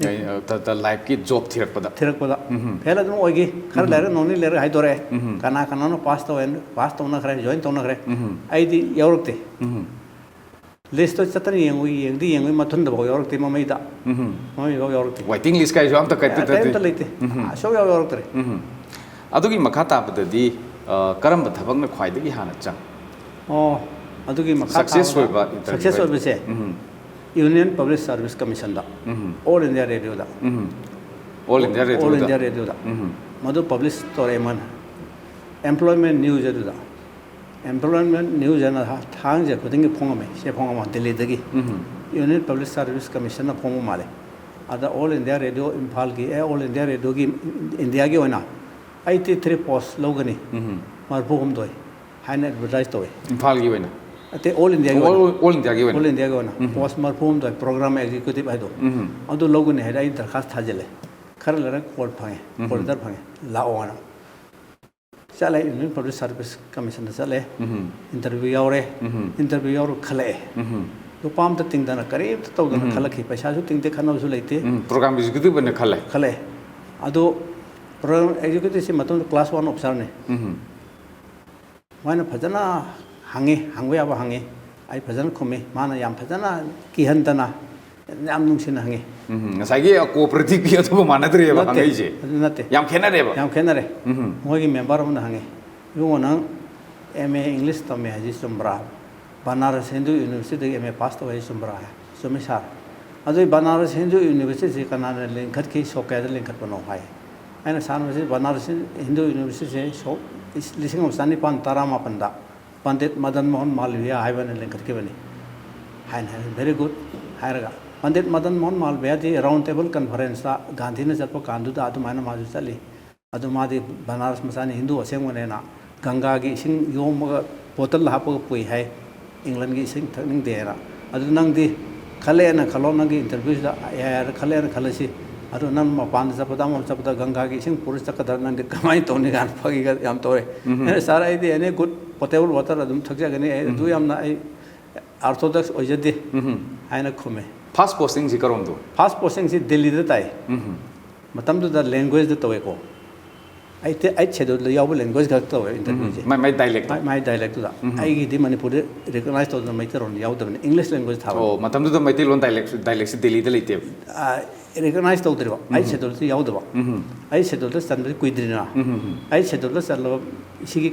ꯑꯩ, ꯑ, ꯇ- ꯇ- lifeꯀꯤ job ꯊꯤꯔꯛꯄꯗ꯫ ꯊꯤꯔꯛꯄꯗ ꯎꯝ꯫ fail ꯑꯗꯨꯝ ꯑꯣꯏꯈꯤ꯫ ꯈꯔ ꯂꯩꯔꯒ, ꯅꯣꯡꯅꯤ ꯂꯩꯔꯒ ꯍꯥꯏꯗꯣꯔꯛꯑꯦ꯫ ꯎꯝ꯫ ꯀꯅꯥ ꯀꯅꯥꯅꯣ pass ꯇꯧꯋꯦ, pass ꯇꯧꯅꯈ꯭ꯔꯦ, join ꯇꯧꯅꯈ꯭ꯔꯦ꯫ ꯎꯝ꯫ ꯑꯩꯗꯤ ꯌꯥꯎꯔꯛꯇꯦ꯫ ꯎꯝ꯫ Listꯇꯣ ꯆꯠꯇꯅ ꯌꯦꯡꯉꯨ, ꯌꯦꯡꯗꯤ ꯌꯦꯡꯉꯨꯏ, ꯃꯊꯨꯟꯗꯐꯥꯎ ꯌꯥꯎꯔꯛꯇꯦ, ꯃꯃꯩꯗ꯫ ꯎꯝ꯫ ꯃꯃꯩꯐꯥꯎ ꯌꯥꯎꯔꯛꯇꯦ꯫ Waiting list ꯀꯥꯏꯁꯨ ꯑꯝꯇ ꯀꯩꯝꯇ ꯑꯇꯩ ꯑꯝꯇ ꯂꯩꯇꯦ꯫ ꯎꯝ꯫ ꯁꯨꯡꯌꯥꯎ ꯌꯥꯎꯔꯛꯇ꯭ꯔꯦ꯫ ꯎꯝ꯫ ꯑꯗꯨꯒꯤ ꯃꯈꯥ ꯇꯥꯕꯗꯗꯤ, ꯑ, ꯀꯔꯝꯕ ꯊꯕꯛꯅ ꯈ꯭ꯋꯥꯏꯗꯒꯤ ꯍꯥꯟꯅ ꯆꯪ? ꯑꯣ, ꯑꯗꯨꯒꯤ ꯃꯈꯥ Success ꯇꯥꯕꯗ ꯑꯣꯏꯕ interview success ꯍꯥꯏꯗꯤ? ꯑꯣꯏꯕꯁꯦ ꯎꯝ꯫ Union Public Service Commissionꯗ, ꯎꯝ꯫ All India Radioꯗ꯫ ꯎꯝ꯫ All India All Radioꯗ? India Radioꯗ꯫ ꯎꯝ꯫ ꯃꯗꯨ publish ꯇꯧꯔꯛꯑꯦ ꯃꯥꯅ꯫ Employment News ꯑꯗꯨꯗ꯫ Employment News ꯍꯥꯏꯅ ꯊꯥꯡꯖ ꯈꯨꯗꯤꯡꯒꯤ ꯐꯣꯡꯉꯝꯃꯦ, ꯆꯦ ꯐꯣꯡꯉꯝꯃ ꯗꯤꯜꯂꯤꯗꯒꯤ꯫ ꯎꯝ꯫ Union Public Service Commissionꯅ ꯐꯣꯡꯕ ꯃꯥꯜꯂꯦ꯫ ꯑꯗ All India Radio ꯏꯝꯐꯥꯜꯒꯤ, ꯑꯦ, All India Radioꯒꯤ, ꯏꯟꯗꯤꯌꯥꯒꯤ ꯑꯣꯏꯅ eighty three post ꯂꯧꯒꯅꯤ, ꯎꯝ꯫ ꯃꯔꯤꯐꯨ ꯍꯨꯝꯗꯣꯏ ꯍꯥꯏꯅ advertise ꯇꯧꯋꯦ꯫ ꯏꯝꯐꯥꯜꯒꯤ ꯑꯣꯏꯅ? ꯑꯇꯩ All Indiaꯒꯤ ꯑꯣꯏꯅ꯫ All, all Indiaꯒꯤ ꯑꯣꯏꯅ? All Indiaꯒꯤ ꯑꯣꯏꯅ꯫ ꯎꯝ꯫ Post ꯃꯔꯤꯐꯨ ꯍꯨꯝꯗꯣꯏ program executive ꯍꯥꯏꯗꯣ꯫ ꯎꯝ꯫ ꯑꯗꯨ ꯂꯧꯒꯅꯤ ꯍꯥꯏꯗꯤ ꯑꯩ ꯗꯔꯈꯥꯁ ꯊꯥꯖꯤꯜꯂꯦ꯫ ꯈꯔ ꯂꯩꯔꯒ call ꯐꯪꯉꯦ꯫ ꯎꯝ꯫ Call letter ꯐꯪꯉꯦ꯫ ꯂꯥꯛꯑꯣꯅ꯫ ꯆꯠꯂꯦ, Union Public Service Commissionꯗ ꯆꯠꯂꯦ꯫ ꯎꯝ꯫ Interview ꯌꯥꯎꯔꯦ꯫ ꯎꯝ꯫ Interview ꯌꯥꯎꯔꯒ ꯈꯜꯂꯛꯑꯦ꯫ ꯎꯝ꯫ ꯂꯨꯄꯥ ꯑꯝꯇ ꯇꯤꯡꯗꯅ, ꯀꯔꯤꯝꯇ ꯇꯧꯗꯅ ꯎꯝ꯫ ꯈꯜꯂꯛꯈꯤ꯫ ꯄꯩꯁꯥꯁꯨ ꯇꯤꯡꯗꯦ, ꯈꯟꯅꯕꯁꯨ ꯂꯩꯇꯦ꯫ ꯎꯝ꯫ Program executive ꯑꯣꯏꯅ ꯈꯜꯂꯦ? ꯈꯜꯂꯛꯑꯦ꯫ ꯑꯗꯣ program executiveꯁꯤ ꯃꯇꯝꯗꯨꯗ class one officerꯅꯤ꯫ ꯎꯝ꯫ ꯃꯥꯅ ꯐꯖꯅ ꯍꯪꯉꯤ, ꯍꯪꯕ ꯌꯥꯕ ꯍꯪꯉꯤ꯫ ꯑꯩ ꯐꯖꯅ ꯈꯨꯝꯃꯤ꯫ ꯃꯥꯅ ꯌꯥꯝ ꯐꯖꯅ ꯀꯤꯍꯟꯗꯅ, ꯌꯥꯝ ꯅꯨꯡꯁꯤꯅ ꯍꯪꯉꯤ꯫ ꯎꯝ꯫ ꯉꯁꯥꯏꯒꯤ cooperativeꯀꯤ ꯑꯗꯨꯒ ꯃꯥꯟꯅꯗ꯭ꯔꯦꯕ ꯅꯠꯇꯦ, ꯍꯪꯉꯛꯏꯁꯦ? ꯑꯗꯨ ꯅꯠꯇꯦ꯫ ꯌꯥꯝ ꯈꯦꯠꯅꯔꯦꯕ? ꯌꯥꯝ ꯈꯦꯠꯅꯔꯦ꯫ ꯎꯝ꯫ ꯃꯣꯏꯒꯤ member ꯑꯃꯅ ꯍꯪꯉꯤ, "ꯏꯕꯨꯡꯉꯣ, ꯅꯪ M A English ꯇꯝꯃꯦ ꯍꯥꯏꯁꯤ ꯆꯨꯝꯕ꯭ꯔꯥ? Banaras Hindu Universityꯗꯒꯤ M A pass ꯇꯧꯋꯦ ꯍꯥꯏꯁꯤ ꯆꯨꯝꯕ꯭ꯔꯥ?" ꯍꯥꯏ꯫ "ꯆꯨꯝꯃꯤ sir꯫ ꯑꯗꯨ ꯕꯅꯥꯔꯁ ꯍꯤꯟꯗꯨ Universityꯁꯤ ꯀꯅꯥꯅ ꯂꯤꯡꯈꯠꯈꯤ? ꯁꯣꯛ ꯀꯌꯥꯗ ꯂꯤꯡꯈꯠꯄꯅꯣ?" ꯍꯥꯏ꯫ ꯑꯩꯅ, "Sir, ꯃꯁꯤ ꯕꯅꯥꯔꯁ ꯍꯤꯟꯗꯨ Universityꯁꯦ ꯁꯣꯛ ꯂꯤꯁꯤꯡ ꯑꯃ ꯆꯅꯤꯄꯥꯟ ꯇꯔꯥꯃꯥꯄꯟꯗ ꯄꯟꯗꯤꯠ ꯃꯗꯟ ꯃꯣꯍꯟ ꯃꯥꯜꯕꯤꯌꯥ ꯍꯥꯏꯕꯅ ꯂꯤꯡꯈꯠꯈꯤꯕꯅꯤ" ꯍꯥꯏꯅ ꯍꯥꯏ꯫ "Very good" ꯍꯥꯏꯔꯒ, ꯄꯟꯗꯤꯠ ꯃꯗꯟ ꯃꯣꯍꯟ ꯃꯥꯜꯕꯤꯌꯥꯗꯤ round table conferenceꯇ ꯒꯥꯟꯙꯤꯅ ꯆꯠꯄ ꯀꯥꯟꯗꯨꯗ ꯑꯗꯨꯃꯥꯏꯅ ꯃꯥꯁꯨ ꯆꯠꯂꯤ꯫ ꯑꯗꯨ ꯃꯥꯗꯤ ꯕꯅꯥꯔꯁ ꯃꯆꯥꯅꯤ, ꯍꯤꯟꯗꯨ ꯑꯁꯦꯡꯕꯅꯦꯅ ꯒꯪꯒꯥꯒꯤ ꯏꯁꯤꯡ ꯌꯣꯝꯃꯒ bottle ꯍꯥꯞꯄꯒ ꯄꯨꯏ ꯍꯥꯏ, Englandꯒꯤ ꯏꯁꯤꯡ ꯊꯛꯅꯤꯡꯗꯦꯅ꯫ ꯑꯗꯨ ꯅꯪꯗꯤ ꯈꯜꯂꯦꯅ ꯈꯜꯂꯣ, ꯅꯪꯒꯤ interviewꯁꯤꯗ ꯌꯥꯔꯦ ꯈꯜꯂꯦꯅ ꯈꯜꯂꯁꯤ, ꯑꯗꯣ ꯅꯪ ꯃꯄꯥꯟꯗ ꯆꯠꯄꯗ, ꯑꯃ ꯆꯠꯄꯗ ꯒꯪꯒꯥꯒꯤ ꯏꯁꯤꯡ ꯄꯨꯔ ꯆꯠꯀꯗ꯭ꯔꯥ, ꯅꯪꯗꯤ ꯀꯃꯥꯏꯅ ꯇꯧꯅꯤ?" ꯀꯥꯏꯅ ꯐꯥꯒꯤꯒ ꯌꯥꯝ ꯇꯧꯔꯦ꯫ ꯎꯝ꯫ ꯑꯩꯅ, "Sir, ꯑꯩꯗꯤ any good potable water ꯑꯗꯨꯝ ꯊꯛꯆꯒꯅꯤ, ꯑꯩ ꯑꯗꯨ ꯎꯝ꯫ ꯌꯥꯝꯅ ꯑꯩ orthodox ꯑꯣꯏꯖꯗꯦ" ꯎꯝ꯫ ꯍꯥꯏꯅ ꯈꯨꯝꯃꯦ꯫ First postingꯁꯤ ꯀꯔꯣꯝꯗꯣ? First postingꯁꯤ ꯗꯤꯜꯂꯤꯗ ꯇꯥꯏ꯫ ꯎꯝ꯫ ꯃꯇꯝꯗꯨꯗ languageꯗ ꯇꯧꯋꯦꯀꯣ꯫ ꯑꯩꯠ, eighth scheduleꯗ ꯌꯥꯎꯕ language ꯈꯛ ꯇꯧꯋꯦ interviewꯁꯦ꯫ ꯎꯝ꯫ ꯃꯥꯏ, ꯃꯥꯏ dialect꯫ ꯃꯥꯏ, ꯃꯥꯏ dialectꯇꯨꯗ꯫ ꯎꯝ꯫ ꯑꯩꯒꯤꯗꯤ ꯃꯅꯤꯄꯨꯔꯗ recognize ꯇꯧꯗꯅ ꯃꯩꯇꯩꯂꯣꯟ ꯌꯥꯎꯗꯕꯅꯤ, English language ꯊꯥꯕꯅꯤ꯫ ꯑꯣ, ꯃꯇꯝꯗꯨꯗ ꯃꯩꯇꯩꯂꯣꯟ dialect, dialectꯁꯤ ꯗꯤꯜꯂꯤꯗ ꯂꯩꯇꯦꯕ? ꯑꯥ, recognize ꯇꯧꯗ꯭ꯔꯤꯕ꯫ ꯎꯝ꯫ Eighth scheduleꯁꯤ ꯌꯥꯎꯗꯕ꯫ ꯎꯝ꯫ Eighth scheduleꯗ ꯆꯟꯕꯁꯤ ꯀꯨꯏꯗ꯭ꯔꯤꯅ꯫ ꯎꯝ꯫ Eighth scheduleꯗ ꯆꯜꯂꯕ ꯁꯤꯒꯤ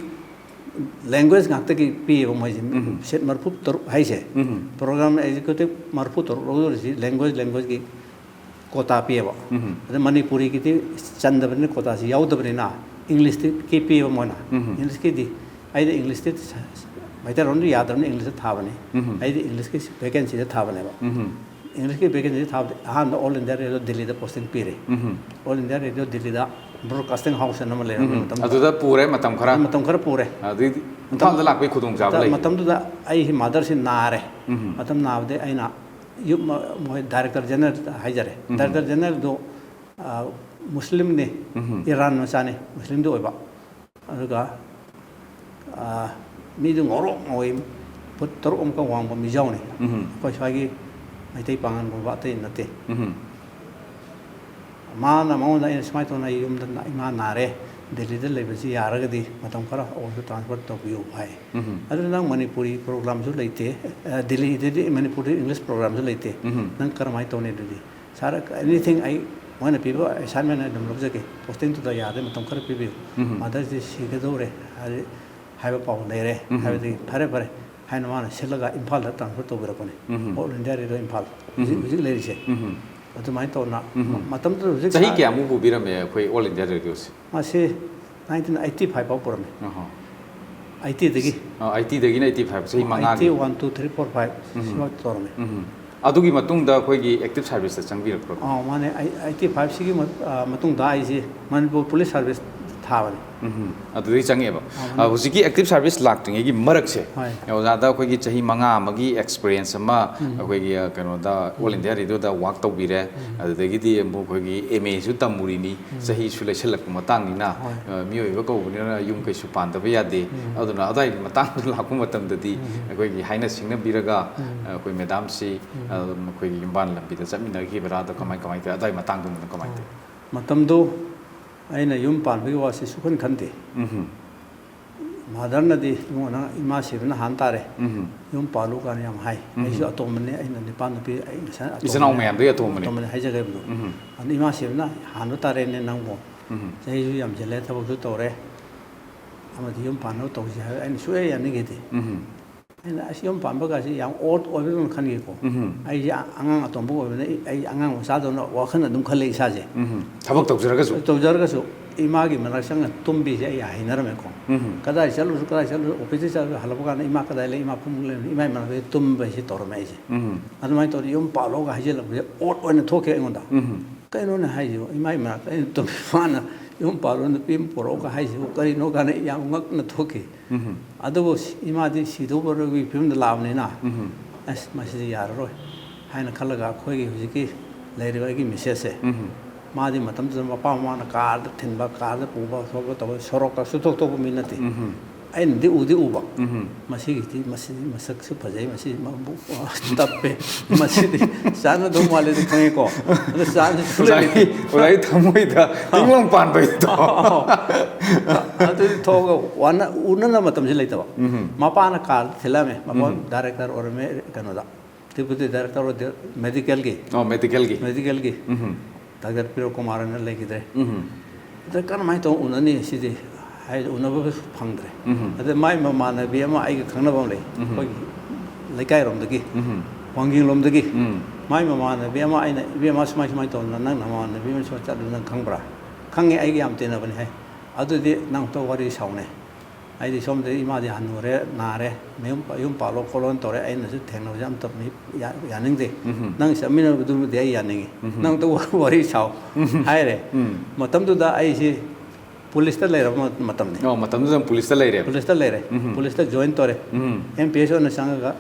language ꯉꯥꯛꯇꯒꯤ ꯄꯤꯌꯦꯕ ꯃꯣꯏꯁꯦ꯫ ꯎꯝ꯫ Seat ꯃꯔꯤꯐꯨ ꯇꯔꯨꯛ ꯍꯥꯏꯁꯦ꯫ ꯎꯝ꯫ Program executive ꯃꯔꯤꯐꯨ ꯇꯔꯨꯛ ꯂꯧꯗꯣꯔꯤꯁꯤ language, languageꯀꯤ quota ꯄꯤꯌꯦꯕ꯫ ꯎꯝ꯫ ꯑꯗ ꯃꯅꯤꯄꯨꯔꯤꯒꯤꯗꯤ ꯆꯟꯗꯕꯅꯤꯅ, quotaꯁꯤ ꯌꯥꯎꯗꯕꯅꯤꯅ, Englishꯇꯤ ꯀꯤ ꯄꯤꯌꯦꯕ ꯃꯣꯏꯅ꯫ ꯎꯝ꯫ Englishꯀꯤꯗꯤ, ꯑꯩꯗꯤ Englishꯇꯤ ꯁ-, ꯁ-, ꯃꯩꯇꯩꯂꯣꯟꯗꯤ ꯌꯥꯗꯕꯅꯤꯅ Englishꯇ ꯊꯥꯕꯅꯤ꯫ ꯎꯝ꯫ ꯑꯩꯗꯤ Englishꯀꯤ vacancyꯗ ꯊꯥꯕꯅꯦꯕ꯫ ꯎꯝ꯫ Englishꯀꯤ vacancyꯗ ꯊꯥꯕꯗꯤ ꯑꯍꯥꯟꯕ All India Radio ꯗꯤꯜꯂꯤꯗ posting ꯄꯤꯔꯦ꯫ ꯎꯝ꯫ All India Radio ꯗꯤꯜꯂꯤꯗ broadcasting house ꯑꯅ ꯑꯃ ꯂꯩꯔꯝꯃꯦ ꯎꯝ꯫ ꯃꯇꯝꯗꯨꯗ꯫ ꯑꯗꯨꯗ ꯄꯨꯔꯦ ꯃꯇꯝ ꯈꯔ? ꯃꯇꯝ ꯈꯔ ꯄꯨꯔꯦ꯫ ꯑꯗꯨꯗꯩꯗꯤ ꯃꯇꯝ-, ꯏꯝꯐꯥꯜꯗ ꯂꯥꯛꯄꯒꯤ ꯈꯨꯗꯣꯡꯆꯥꯕ ꯃꯇꯝ-, ꯂꯩ? ꯃꯇꯝꯗꯨꯗ ꯑꯩꯒꯤ motherꯁꯤ ꯅꯥꯔꯦ꯫ ꯎꯝ꯫ ꯃꯇꯝ ꯅꯥꯕꯗꯩ ꯑꯩꯅ ꯌꯨꯝ, ꯃ-, ꯃꯣꯏ director general ꯍꯥꯏꯖꯔꯦ꯫ ꯎꯝ꯫ Director generalꯗꯣ, ꯑ, ꯃꯨꯁꯂꯤꯝꯅꯤ, ꯎꯝ꯫ ꯏꯔꯥꯟ ꯃꯆꯥꯅꯤ, ꯃꯨꯁꯂꯤꯝꯗꯤ ꯑꯣꯏꯕ꯫ ꯑꯗꯨꯒ, ꯑ, ꯃꯤꯗꯨ ꯉꯧꯔꯣꯛ ꯉꯧꯏ, ꯐꯨꯠ ꯇꯔꯨꯛ ꯑꯃꯨꯛꯀ ꯋꯥꯡꯕ ꯃꯤꯖꯥꯎꯅꯤ꯫ ꯎꯝ꯫ ꯑꯩꯈꯣꯏ ꯁ꯭ꯋꯥꯏꯒꯤ ꯃꯩꯇꯩ ꯄꯥꯉꯜꯒꯨꯝꯕ ꯑꯇꯩ ꯅꯠꯇꯦ꯫ ꯎꯝ꯫ ꯃꯥꯅ, ꯃꯉꯣꯟꯗ ꯑꯩꯅ ꯁꯨꯃꯥꯏꯅ ꯇꯧꯅ, "ꯑꯩ ꯌꯨꯝꯗ ꯅ-, ꯏꯃꯥ ꯅꯥꯔꯦ, ꯗꯦꯜꯂꯤꯗ ꯂꯩꯕꯁꯤ ꯌꯥꯔꯒꯗꯤ ꯃꯇꯝ ꯈꯔ ꯑꯣꯏꯔꯁꯨ transfer ꯇꯧꯕꯤꯌꯨ" ꯍꯥꯏ꯫ ꯎꯝ꯫ "ꯑꯗꯨ ꯅꯪ ꯃꯅꯤꯄꯨꯔꯤ programꯁꯨ ꯂꯩꯇꯦ, ꯑ, ꯗꯦꯜꯂꯤꯗꯗꯤ ꯃꯅꯤꯄꯨꯔꯗ English programꯁꯨ ꯂꯩꯇꯦ, ꯎꯝ꯫ ꯅꯪ ꯀꯔꯝꯍꯥꯏꯅ ꯇꯧꯅꯤ ꯑꯗꯨꯗꯤ?" "Sir, anything ꯑꯩ, ꯃꯣꯏꯅ ꯄꯤꯕ assignment ꯑꯩ ꯑꯗꯨꯝ ꯂꯧꯖꯒꯦ, postingꯗꯨꯗ ꯌꯥꯔꯗꯤ ꯃꯇꯝ ꯈꯔ ꯄꯤꯕꯤꯌꯨ꯫ ꯎꯝ꯫ Motherꯁꯤ ꯁꯤꯒꯗꯧꯔꯦ ꯍꯥꯏ-, ꯍꯥꯏꯕ ꯄꯥꯎ ꯂꯩꯔꯦ", ꯎꯝ꯫ ꯍꯥꯏꯕꯗꯒꯤ "ꯐꯔꯦ, ꯐꯔꯦ" ꯍꯥꯏꯅ ꯃꯥꯅ ꯁꯤꯜꯂꯒ ꯏꯝꯐꯥꯜꯗ transfer ꯇꯧꯕꯤꯔꯛꯄꯅꯤ꯫ ꯎꯝ꯫ All India Radio Imphal. ꯍꯧꯖꯤꯛ, ꯎꯝ꯫ ꯍꯧꯖꯤꯛ ꯂꯩꯔꯤꯁꯦ꯫ ꯎꯝ꯫ ꯑꯗꯨꯃꯥꯏꯅ ꯇꯧꯅ ꯎꯝ꯫ ꯃꯇꯝꯗꯨꯗ ꯍꯧꯖꯤꯛ ꯆꯍꯤ ꯁꯥ- ꯀꯌꯥꯃꯨꯛ ꯄꯨꯕꯤꯔꯝꯃꯦ ꯑꯩꯈꯣꯏ All India Radioꯁꯦ? ꯃꯁꯤ nineteen eighty five ꯐꯥꯎ ꯄꯨꯔꯝꯃꯤ꯫ ꯑꯍꯣ꯫ Eightyꯗꯒꯤ꯫ ꯑ, eightyꯗꯒꯤꯅ eighty five, ꯆꯍꯤ ꯃꯉꯥꯒꯤ꯫ Eighty one, two, three, four, five ꯎꯝ꯫ ꯁꯤꯐꯥꯎ ꯇꯧꯔꯝꯃꯤ꯫ ꯎꯝ꯫ ꯑꯗꯨꯒꯤ ꯃꯇꯨꯡꯗ ꯑꯩꯈꯣꯏꯒꯤ active serviceꯇ ꯆꯪꯕꯤꯔꯛꯄ꯭ꯔꯣ? ꯑꯥ, ꯃꯥꯅꯦ꯫ ꯑꯩ eighty five ꯁꯤꯒꯤ ꯃꯠ-, ꯑ, ꯃꯇꯨꯡꯗ ꯑꯩꯁꯤ ꯃꯅꯤꯄꯨꯔ Police Service ꯊꯥ ꯊꯥꯕꯅꯤ꯫ ꯎꯝ, ꯑꯗꯨꯗꯒꯤ ꯆꯪꯉꯛꯑꯦꯕ꯫ ꯑꯥ, ꯑ, ꯍꯧꯖꯤꯛꯀꯤ ꯑꯦꯛꯇꯤꯚ ꯁꯥꯔꯚꯤꯁ ꯂꯥꯛꯇ꯭ꯔꯤꯉꯩꯒꯤ ꯃꯔꯛꯁꯦ, ꯍꯣꯏ꯫ ꯑꯣꯖꯥꯗ ꯑꯩꯈꯣꯏꯒꯤ ꯆꯍꯤ ꯃꯉꯥ ꯑꯃꯒꯤ ꯑꯦꯛꯁꯄꯤꯔꯤꯌꯦꯟꯁ ꯑꯃ ꯎꯝ꯫ ꯑꯩꯈꯣꯏꯒꯤ, ꯑ, ꯀꯩꯅꯣꯗ, ꯑꯣꯜ ꯏꯟꯗꯤꯌꯥ ꯔꯦꯗꯤꯑꯣꯗ ꯋꯥꯛ ꯇꯧꯕꯤꯔꯦ꯫ ꯎꯝ꯫ ꯑꯗꯨꯗꯒꯤꯗꯤ ꯑꯃꯨꯛ ꯑꯩꯈꯣꯏꯒꯤ ꯑꯦꯝ ꯑꯦꯁꯨ ꯇꯝꯃꯨꯔꯤꯅꯤ, ꯎꯝ꯫ ꯆꯍꯤꯁꯨ ꯂꯩꯁꯜꯂꯛꯄ ꯃꯇꯥꯡꯅꯤꯅ, ꯍꯣꯏ꯫ ꯑ, ꯃꯤꯑꯣꯏꯕ ꯀꯧꯕꯅꯤꯅ ꯌꯨꯝ ꯀꯩꯁꯨ ꯄꯥꯟꯗꯕ ꯌꯥꯗꯦ꯫ ꯎꯝ꯫ ꯑꯗꯨꯅ ꯑꯗꯥꯏꯒꯤ ꯃꯇꯥꯡꯗ ꯂꯥꯛꯄ ꯃꯇꯝꯗꯗꯤ ꯎꯝ꯫ ꯑꯩꯈꯣꯏꯒꯤ ꯍꯥꯏꯅ ꯁꯤꯡꯅꯕꯤꯔꯒ, ꯎꯝ꯫ ꯑ, ꯑꯩꯈꯣꯏ ꯃꯦꯗꯥꯝꯁꯤ, ꯎꯝ꯫ ꯑ, ꯑꯩꯈꯣꯏꯒꯤ ꯌꯨꯝꯕꯥꯟ ꯂꯝꯕꯤꯗ ꯆꯠꯃꯤꯟꯅꯈꯤꯕ꯭ꯔꯥ? ꯑꯗꯣ ꯀꯃꯥꯏ, ꯀꯃꯥꯏ ꯇꯧꯋꯤ? ꯑꯗꯥꯏ ꯃꯇꯥꯡꯗꯨꯃꯅ ꯀꯃꯥꯏ ꯇꯧꯋꯤ? ꯃꯇꯝꯗꯨ ꯑꯩꯅ ꯌꯨꯝ ꯄꯥꯟꯕꯒꯤ ꯋꯥꯁꯤ ꯁꯨꯛꯈꯟ ꯈꯟꯗꯦ꯫ ꯎꯝ꯫ ꯃꯥꯗꯔꯅꯗꯤ, "ꯏꯕꯨꯡꯉꯣ, ꯅꯪ ꯏꯃꯥ ꯁꯤꯕꯅ ꯍꯥꯟ ꯇꯥꯔꯦ, ꯎꯝ꯫ ꯌꯨꯝ ꯄꯥꯜꯂꯨ" ꯀꯥꯏꯅ ꯌꯥꯝ ꯍꯥꯏ꯫ ꯎꯝ꯫ ꯑꯩꯁꯨ ꯑꯇꯣꯝꯕꯅꯤ, ꯑꯩꯅ ꯅꯤꯄꯥ ꯅꯨꯄꯤ, ꯑꯩ ꯉꯁꯥꯏ ꯑꯇꯣꯝꯕꯅꯤ꯫ ꯏꯆꯤꯟ ꯏꯅꯥꯎ ꯃꯌꯥꯝꯗꯒꯤ ꯑꯇꯣꯝꯕꯅꯤ꯫ ꯑꯇꯣꯝꯕꯅꯤ ꯍꯥꯏꯖꯒꯗꯕꯗꯣ꯫ ꯎꯝ꯫ ꯑꯗꯨ ꯏꯃꯥ ꯁꯤꯕꯅ ꯍꯥꯟꯕ ꯇꯥꯔꯦꯅꯦ ꯅꯪꯕꯨ꯫ ꯎꯝ꯫ ꯆꯍꯤꯁꯨ ꯌꯥꯝꯁꯤꯜꯂꯦ, ꯊꯕꯛꯁꯨ ꯇꯧꯔꯦ, ꯑꯃꯗꯤ ꯌꯨꯝ ꯄꯥꯟꯅꯕ ꯇꯧꯁꯤ ꯍꯥꯏꯕ ꯑꯩꯅ ꯁꯨꯛꯌꯥ ꯌꯥꯅꯤꯡꯈꯤꯗꯦ꯫ ꯎꯝ꯫ ꯑꯩꯅ ꯑꯁ ꯌꯨꯝ ꯄꯥꯟꯕꯒꯁꯤ ꯌꯥꯝ ꯑꯣꯗ ꯑꯣꯏꯕꯗꯧꯅ ꯈꯟꯈꯤꯀꯣ꯫ ꯎꯝ꯫ ꯑꯩꯁꯦ ꯑꯉꯥꯡ ꯑꯇꯣꯝꯕ ꯑꯣꯏꯕꯅꯤꯅ ꯑꯩ, ꯑꯩ ꯑꯉꯥꯡ ꯃꯆꯥꯗꯧꯅ ꯋꯥꯈꯜ ꯑꯗꯨꯝ ꯈꯜꯂꯦ ꯏꯁꯥꯁꯦ꯫ ꯎꯝ꯫ ꯊꯕꯛ ꯇꯧꯖꯔꯒꯁꯨ? ꯇꯧꯖꯔꯒꯁꯨ ꯏꯃꯥꯒꯤ ꯃꯅꯥꯛ ꯆꯪꯉ ꯇꯨꯝꯕꯤꯁꯦ ꯑꯩ ꯍꯩꯅꯔꯝꯃꯦꯀꯣ꯫ ꯎꯝ꯫ ꯀꯗꯥꯏ ꯆꯠꯂꯨꯁꯨ, ꯀꯗꯥꯏ ꯆꯠꯂꯨꯁꯨ, ꯑꯣꯐꯤꯁꯇ ꯆꯠꯂꯁꯨ ꯍꯜꯂꯛꯄ ꯀꯥꯟꯗ ꯏꯃꯥ ꯀꯗꯥꯏ ꯂꯩ, ꯏꯃꯥ ꯐꯃꯨꯡ ꯂꯩ, ꯏꯃꯥꯒꯤ ꯃꯅꯥꯛꯇ ꯇꯨꯝꯕ ꯍꯥꯏꯁꯦ ꯇꯧꯔꯝꯃꯦ ꯑꯩꯁꯦ꯫ ꯎꯝ꯫ ꯑꯗꯨꯃꯥꯏꯅ ꯇꯧꯗꯅ ꯌꯨꯝ ꯄꯥꯜꯂꯣꯒ ꯍꯥꯏꯖꯤꯜꯂꯛꯄꯁꯦ ꯑꯣꯗ ꯑꯣꯏꯅ ꯊꯣꯛꯈꯤ ꯑꯩꯉꯣꯟꯗ꯫ ꯎꯝ꯫ "ꯀꯩꯅꯣꯅꯦ ꯍꯥꯏꯁꯤꯕꯨ? ꯏꯃꯥꯒꯤ ꯃꯅꯥꯛꯇ ꯑꯩꯅ ꯇꯨꯝꯃꯤ, ꯃꯥꯅ ꯌꯨꯝ ꯄꯥꯜꯂꯣꯅ ꯅꯨꯄꯤ ꯑꯃ ꯄꯣꯔꯛꯑꯣꯒ ꯍꯥꯏꯁꯤꯕꯨ ꯀꯔꯤꯅꯣ?" ꯀꯥꯏꯅ ꯌꯥꯝ ꯉꯛꯅ ꯊꯣꯛꯈꯤ꯫ ꯎꯝ꯫ ꯑꯗꯨꯕꯨ ꯏꯃꯥꯗꯤ ꯁꯤꯗꯧꯕꯒꯤ ꯐꯤꯕꯝꯗ ꯂꯥꯛꯑꯕꯅꯤꯅ, ꯎꯝ꯫ "ꯑꯁ, ꯃꯁꯤꯗꯤ ꯌꯥꯔꯔꯣꯏ" ꯍꯥꯏꯅ ꯈꯜꯂꯒ ꯑꯩꯈꯣꯏꯒꯤ ꯍꯧꯖꯤꯛꯀꯤ ꯂꯩꯔꯤꯕ ꯑꯩꯒꯤ ꯃꯤꯁꯦꯁꯁꯦ, ꯎꯝ꯫ ꯃꯥꯗꯤ ꯃꯇꯝꯗꯨꯗ ꯃꯄꯥ ꯃꯃꯥꯅ ꯀꯥꯔꯗ ꯊꯤꯟꯕ, ꯀꯥꯔꯗ ꯄꯨꯕ ꯈꯣꯠꯄ ꯇꯧꯕ, ꯁꯣꯔꯣꯛꯀ ꯁꯨꯊꯣꯛ ꯊꯣꯛꯄ ꯃꯤ ꯅꯠꯇꯦ꯫ ꯎꯝ꯫ ꯑꯩꯅꯗꯤ ꯎꯗꯤ ꯎꯕ꯫ ꯎꯝ꯫ ꯃꯁꯤꯒꯤꯗꯤ, ꯃꯁꯤꯗꯤ ꯃꯁꯛꯁꯨ ꯐꯖꯩ, ꯃꯁꯤ ꯃꯕꯨꯛ ꯇꯞꯄꯦ, ꯃꯁꯤꯗꯤ ꯆꯥꯟꯅꯗꯧ ꯃꯥꯜꯂꯦꯗꯤ ꯈꯪꯉꯤꯀꯣ꯫ ꯑꯗꯣ ꯆꯥꯟꯅꯁꯨ ꯑꯣꯖꯥꯒꯤ, ꯂꯩꯇꯦ꯫ ꯑꯣꯖꯥꯒꯤ ꯊꯃꯣꯏꯗ ꯇꯤꯡꯂꯣꯡ ꯄꯥꯟꯕꯩꯗꯣ꯫ ꯑꯗꯨꯗꯤ ꯊꯣꯛꯑꯒ ꯋꯥꯅ-, ꯎꯅꯅꯕ ꯃꯇꯝꯁꯤ ꯂꯩꯇꯕ꯫ ꯎꯝ꯫ ꯃꯄꯥꯅ ꯀꯥꯔꯗ ꯊꯤꯜꯂꯛꯑꯝꯃꯦ꯫ ꯃꯄꯥ ꯎꯝ꯫ ꯗꯥꯏꯔꯦꯛꯇꯔ ꯑꯣꯏꯔꯝꯃꯦ ꯀꯩꯅꯣꯗ꯫ ꯗꯤꯄꯨꯇꯤ ꯗꯥꯏꯔꯦꯛꯇꯔ ꯑꯣꯏꯗꯦ, ꯃꯦꯗꯤꯀꯦꯜꯒꯤ꯫ ꯑꯣ, ꯃꯦꯗꯤꯀꯦꯜꯒꯤ꯫ ꯃꯦꯗꯤꯀꯦꯜꯒꯤ꯫ ꯎꯝ꯫ ꯗꯥꯛꯇꯔ ꯄꯤꯔꯣꯛ ꯀꯨꯃꯥꯔ ꯍꯥꯏꯅ ꯂꯩꯈꯤꯗ꯭ꯔꯦ꯫ ꯎꯝ꯫ ꯑꯗ ꯀꯔꯝꯍꯥꯏꯅ ꯇꯧꯔ ꯎꯅꯅꯤ ꯁꯤꯗꯤ ꯍꯥꯏ, ꯎꯅꯕꯁꯨ ꯐꯪꯗ꯭ꯔꯦ꯫ ꯎꯝ꯫ ꯑꯗ ꯃꯥꯏ ꯃꯃꯥꯟꯅꯕꯤ ꯑꯃ ꯑꯩꯒ ꯈꯪꯅꯕ ꯑꯃ ꯂꯩ꯫ ꯎꯝ꯫ ꯑꯩꯈꯣꯏꯒꯤ ꯂꯩꯀꯥꯏꯔꯣꯝꯗꯒꯤ, ꯎꯝ꯫ ꯋꯥꯡꯖꯤꯡꯂꯣꯝꯗꯒꯤ꯫ ꯎꯝ꯫ ꯃꯥꯏ ꯃꯃꯥꯟꯅꯕꯤ ꯑꯃ ꯑꯩꯅ, "ꯏꯕꯦꯝꯃ, ꯁꯨꯃꯥꯏ ꯁꯨꯃꯥꯏꯅ ꯇꯧꯗꯅ ꯅꯪ ꯅꯃꯥꯟꯅꯕꯤ ꯑꯃ ꯁꯨꯃꯥꯏꯅ ꯆꯠꯂꯨ ꯅꯪ ꯈꯪꯕ꯭ꯔꯥ?" "ꯈꯪꯉꯦ, ꯑꯩꯒ ꯌꯥꯝ ꯇꯤꯟꯅꯕꯅꯤ" ꯍꯥꯏ꯫ "ꯑꯗꯨꯗꯤ ꯅꯪ ꯑꯝꯇ ꯋꯥꯔꯤ ꯁꯥꯎꯅꯦ꯫ ꯑꯩꯗꯤ ꯁꯣꯝꯗ ꯏꯃꯥꯗꯤ ꯍꯟꯅꯨꯔꯦ, ꯅꯥꯔꯦ, ꯃꯌꯨꯝ, ꯌꯨꯝ ꯄꯥꯜꯂꯣ ꯈꯣꯠꯂꯣꯅ ꯇꯧꯔꯦ, ꯑꯩꯅꯁꯨ ꯊꯦꯡꯅꯕꯁꯦ ꯑꯝꯇ ꯃꯤ ꯌꯥ-, ꯌꯥꯅꯤꯡꯗꯦ꯫ ꯎꯝ꯫ ꯅꯪ ꯆꯠꯃꯤꯟꯅꯕꯗꯨꯕꯨꯗꯤ ꯑꯩ ꯌꯥꯅꯤꯡꯉꯤ꯫ ꯎꯝ꯫ ꯅꯪ ꯑꯝꯇ ꯋꯥ-, ꯋꯥꯔꯤ ꯁꯥꯎ" ꯎꯝ꯫ ꯍꯥꯏꯔꯦ꯫ ꯎꯝ꯫ ꯃꯇꯝꯗꯨꯗ ꯑꯩꯁꯤ ꯄꯨꯂꯤꯁꯇ ꯂꯩꯔꯕ ꯃꯇꯝꯅꯤ꯫ ꯑꯣ, ꯃꯇꯝꯗꯨꯗ ꯄꯨꯂꯤꯁꯇ ꯂꯩꯔꯦꯕ꯫ ꯄꯨꯂꯤꯁꯇ ꯂꯩꯔꯦ꯫ ꯄꯨꯂꯤꯁꯇ ꯖꯣꯏꯟ ꯇꯧꯔꯦ꯫ ꯑꯦꯝ ꯄꯤ ꯑꯦꯁ ꯑꯣꯏꯅ ꯆꯪꯉꯒ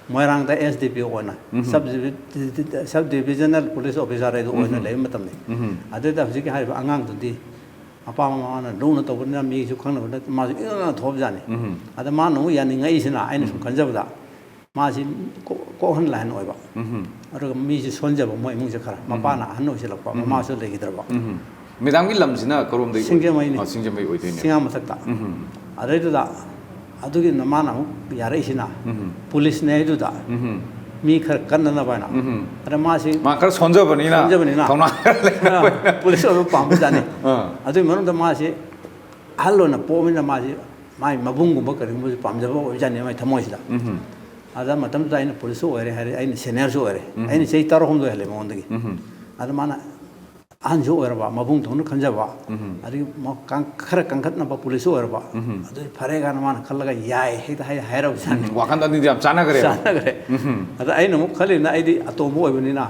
ꯃꯣꯏꯔꯥꯡꯗ ꯑꯦꯁ ꯗꯤ ꯄꯤ ꯑꯣ ꯑꯣꯏꯅ, sub ꯗꯤꯚꯤ-, sub divisional police officer ꯍꯥꯏꯗꯨ ꯑꯣꯏꯅ ꯂꯩꯕ ꯃꯇꯝꯅꯤ꯫ ꯑꯗꯨꯗ ꯍꯧꯖꯤꯛꯀꯤ ꯍꯥꯏꯔꯤꯕ ꯑꯉꯥꯡꯗꯨꯗꯤ ꯃꯄꯥ ꯃꯃꯥꯅ ꯂꯨꯅ ꯇꯧꯕꯅꯤꯅ, ꯃꯤꯁꯨ ꯈꯪꯅꯕꯅꯤꯅ, ꯃꯥꯁꯨ ꯏꯉꯥꯡ ꯉꯥꯡ ꯊꯣꯛꯑꯕꯖꯥꯠꯅꯤ꯫ ꯑꯗ ꯃꯥꯅ ꯑꯃꯨꯛ ꯌꯥꯅꯤꯡꯉꯛꯏꯁꯤꯅ, ꯑꯩꯅ ꯁꯨꯝ ꯈꯟꯖꯕꯗ, ꯃꯥꯁꯤ ꯀꯣꯛ-, ꯀꯣꯛꯍꯟ ꯂꯥꯏꯍꯟ ꯑꯣꯏꯕ꯫ ꯑꯗꯨꯒ ꯃꯤꯁꯨ ꯁꯣꯟꯖꯕ, ꯃꯣꯏ ꯏꯃꯨꯡꯁꯦ ꯈꯔ, ꯃꯄꯥꯅ ꯑꯍꯟ ꯑꯣꯏꯁꯤꯜꯂꯛꯄ, ꯃꯃꯥꯁꯨ ꯂꯩꯈꯤꯗ꯭ꯔꯕ꯫ ꯃꯦꯗꯥꯝꯒꯤ ꯂꯝꯁꯤꯅ ꯀꯔꯣꯝꯗꯒꯤ ꯑꯣꯏ-, ꯁꯤꯡꯖꯃꯩꯅꯤ꯫ ꯑ, ꯁꯤꯡꯖꯃꯩ ꯑꯣꯏꯗꯣꯏꯅꯦ꯫ ꯁꯤꯡꯉꯥ ꯃꯊꯛꯇ꯫ ꯑꯗꯩꯗꯨꯗ ꯑꯗꯨꯒꯤ ꯃꯥꯅ ꯑꯃꯨꯛ ꯌꯥꯔꯛꯏꯁꯤꯅ, ꯄꯨꯂꯤꯁꯅꯦ ꯍꯥꯏꯗꯨꯗ, ꯃꯤ ꯈꯔ ꯀꯟꯅꯅꯕ ꯍꯥꯏꯅ꯫ ꯑꯗ ꯃꯥꯁꯤ ꯃꯥ ꯈꯔ ꯁꯣꯟꯖꯕꯅꯤꯅ, ꯁꯣꯟꯖꯕꯅꯤꯅ꯫ ꯊꯧꯅꯥ ꯈꯔ ꯂꯩꯕ ꯑꯣꯏꯅ꯫ ꯄꯨꯂꯤꯁ ꯑꯣꯏꯕ ꯄꯥꯝꯕꯖꯥꯠꯅꯤ꯫ ꯑꯥ꯫ ꯑꯗꯨꯒꯤ ꯃꯅꯨꯡꯗ ꯃꯥꯁꯤ ꯑꯍꯜ ꯑꯣꯏꯅ ꯄꯣꯛꯑꯃꯤꯅ, ꯃꯥꯁꯤ ꯃꯥꯏ ꯃꯕꯨꯡꯒꯨꯝꯕ ꯀꯔꯤꯒꯨꯝꯕꯁꯤ ꯄꯥꯝꯖꯕ ꯑꯣꯏꯕꯖꯥꯠꯅꯤ ꯃꯥꯏ ꯊꯃꯣꯏꯁꯤꯗ꯫ ꯑꯗ ꯃꯇꯝꯗꯨꯗ ꯑꯩꯅ ꯄꯨꯂꯤꯁꯁꯨ ꯑꯣꯏꯔꯦ ꯍꯥꯏꯔꯦ, ꯑꯩꯅ ꯁꯦꯅꯤꯌꯔꯁꯨ ꯑꯣꯏꯔꯦ꯫ ꯑꯩꯅ ꯆꯍꯤ ꯇꯔꯥꯍꯨꯝꯗꯣꯏ ꯍꯜꯂꯦ ꯃꯉꯣꯟꯗꯒꯤ꯫ ꯑꯗ ꯃꯥꯅ ꯑꯍꯟꯁꯨ ꯑꯣꯏꯔꯕ, ꯃꯕꯨꯡ ꯊꯣꯛꯅ ꯈꯟꯖꯕ, ꯑꯗꯒꯤ ꯃ-, ꯀꯥꯡ-, ꯈꯔ ꯀꯟꯈꯠꯅꯕ ꯄꯨꯂꯤꯁꯁꯨ ꯑꯣꯏꯔꯕ꯫ ꯑꯗꯨꯗꯤ ꯐꯔꯦ ꯀꯥꯏꯅ ꯃꯥꯅ ꯈꯜꯂꯒ ꯌꯥꯏ ꯍꯦꯛꯇ ꯍꯥꯏ-, ꯍꯥꯏꯔꯕꯖꯥꯠꯅꯤ꯫ ꯎꯝ, ꯋꯥꯈꯜꯗ ꯑꯗꯨꯗꯤ ꯌꯥꯝ ꯆꯥꯟꯅꯈ꯭ꯔꯦꯕ꯫ ꯆꯥꯟꯅꯈ꯭ꯔꯦ꯫ ꯑꯗ ꯑꯩꯅ ꯑꯃꯨꯛ ꯈꯜꯂꯤꯅ, ꯑꯩꯗꯤ ꯑꯇꯣꯝꯕ ꯑꯣꯏꯕꯅꯤꯅ,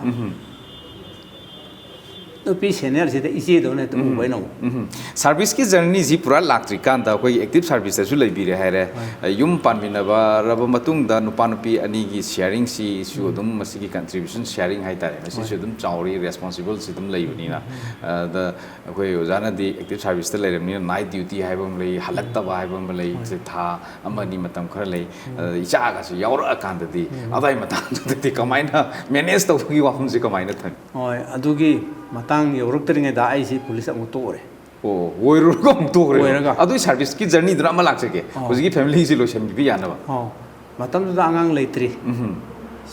ꯅꯨꯄꯤ ꯁꯦꯅꯤꯌꯔꯁꯤꯗ ꯏꯆꯦꯗꯧꯅ ꯍꯦꯛꯇ ꯎꯕ ꯑꯩꯅ ꯑꯃꯨꯛ꯫ ꯁꯥꯔꯚꯤꯁꯀꯤ ꯖꯔꯅꯤꯁꯤ ꯄꯨꯔꯥ ꯂꯥꯛꯇ꯭ꯔꯤꯀꯥꯟꯗ ꯑꯩꯈꯣꯏꯒꯤ ꯑꯦꯛꯇꯤꯚ ꯁꯥꯔꯚꯤꯁꯇꯁꯨ ꯂꯩꯕꯤꯔꯦ ꯍꯥꯏꯔꯦ꯫ ꯌꯨꯝ ꯄꯥꯟꯃꯤꯟꯅꯔꯕ ꯃꯇꯨꯡꯗ ꯅꯨꯄꯥ ꯅꯨꯄꯤ ꯑꯅꯤꯒꯤ ꯁꯤꯌꯥꯔꯤꯡꯁꯤꯁꯨ ꯑꯗꯨꯝ, ꯃꯁꯤꯒꯤ ꯀꯟꯇ꯭ꯔꯤꯕ꯭ꯌꯨꯁꯟ ꯁꯤꯌꯥꯔꯤꯡ ꯍꯥꯏꯇꯥꯔꯦ, ꯃꯁꯤꯁꯨ ꯑꯗꯨꯝ ꯆꯥꯎꯔꯤ, ꯔꯦꯁꯄꯣꯟꯁꯤꯕꯜꯁꯤ ꯑꯗꯨꯝ ꯂꯩꯕꯅꯤꯅ꯫ ꯑꯗ ꯑꯩꯈꯣꯏ ꯑꯣꯖꯥꯅꯗꯤ ꯑꯦꯛꯇꯤꯚ ꯁꯥꯔꯚꯤꯁꯇ ꯂꯩꯔꯕꯅꯤꯅ ꯅꯥꯏꯠ ꯗ꯭ꯌꯨꯇꯤ ꯍꯥꯏꯕ ꯑꯃ ꯂꯩ, ꯍꯜꯂꯛꯇꯕ ꯍꯥꯏꯕ ꯑꯃ ꯂꯩ, ꯁꯦ ꯊꯥ ꯑꯃ ꯑꯅꯤ ꯃꯇꯝ ꯈꯔ ꯂꯩ꯫ ꯑꯗ ꯏꯆꯥꯒꯁꯨ ꯌꯥꯎꯔꯛꯑꯀꯥꯟꯗꯗꯤ ꯑꯗꯨꯋꯥꯏ ꯃꯇꯥꯡꯗꯨꯗꯗꯤ ꯀꯃꯥꯏꯅ ꯃꯦꯅꯦꯖ ꯇꯧꯕꯒꯤ ꯋꯥꯐꯝꯁꯦ ꯀꯃꯥꯏꯅ ꯊꯝꯃꯤ? ꯍꯣꯏ, ꯑꯗꯨꯒꯤ ꯃꯇꯥꯡ ꯌꯧꯔꯛꯇ꯭ꯔꯤꯉꯩꯗ ꯑꯩꯁꯤ ꯄꯨꯂꯤꯁ ꯑꯃꯨꯛ ꯇꯣꯛꯎꯔꯦ꯫ ꯑꯣ, ꯑꯣꯏꯔꯨꯔꯒ ꯑꯃꯨꯛ ꯇꯣꯛꯈ꯭ꯔꯦ꯫ ꯑꯣꯏꯔꯒ꯫ ꯑꯗꯨꯏ ꯁꯥꯔꯚꯤꯁꯀꯤ ꯖꯔꯅꯤꯗꯨꯅ ꯑꯃ ꯂꯥꯛꯆꯒꯦ꯫ ꯑꯣ꯫ ꯍꯧꯖꯤꯛꯀꯤ ꯐꯦꯃꯤꯂꯤꯁꯤ ꯂꯣꯏꯁꯤꯟꯕꯤꯕ ꯌꯥꯅꯕ꯫ ꯑꯣ, ꯃꯇꯝꯗꯨꯗ ꯑꯉꯥꯡ ꯂꯩꯇ꯭ꯔꯤ꯫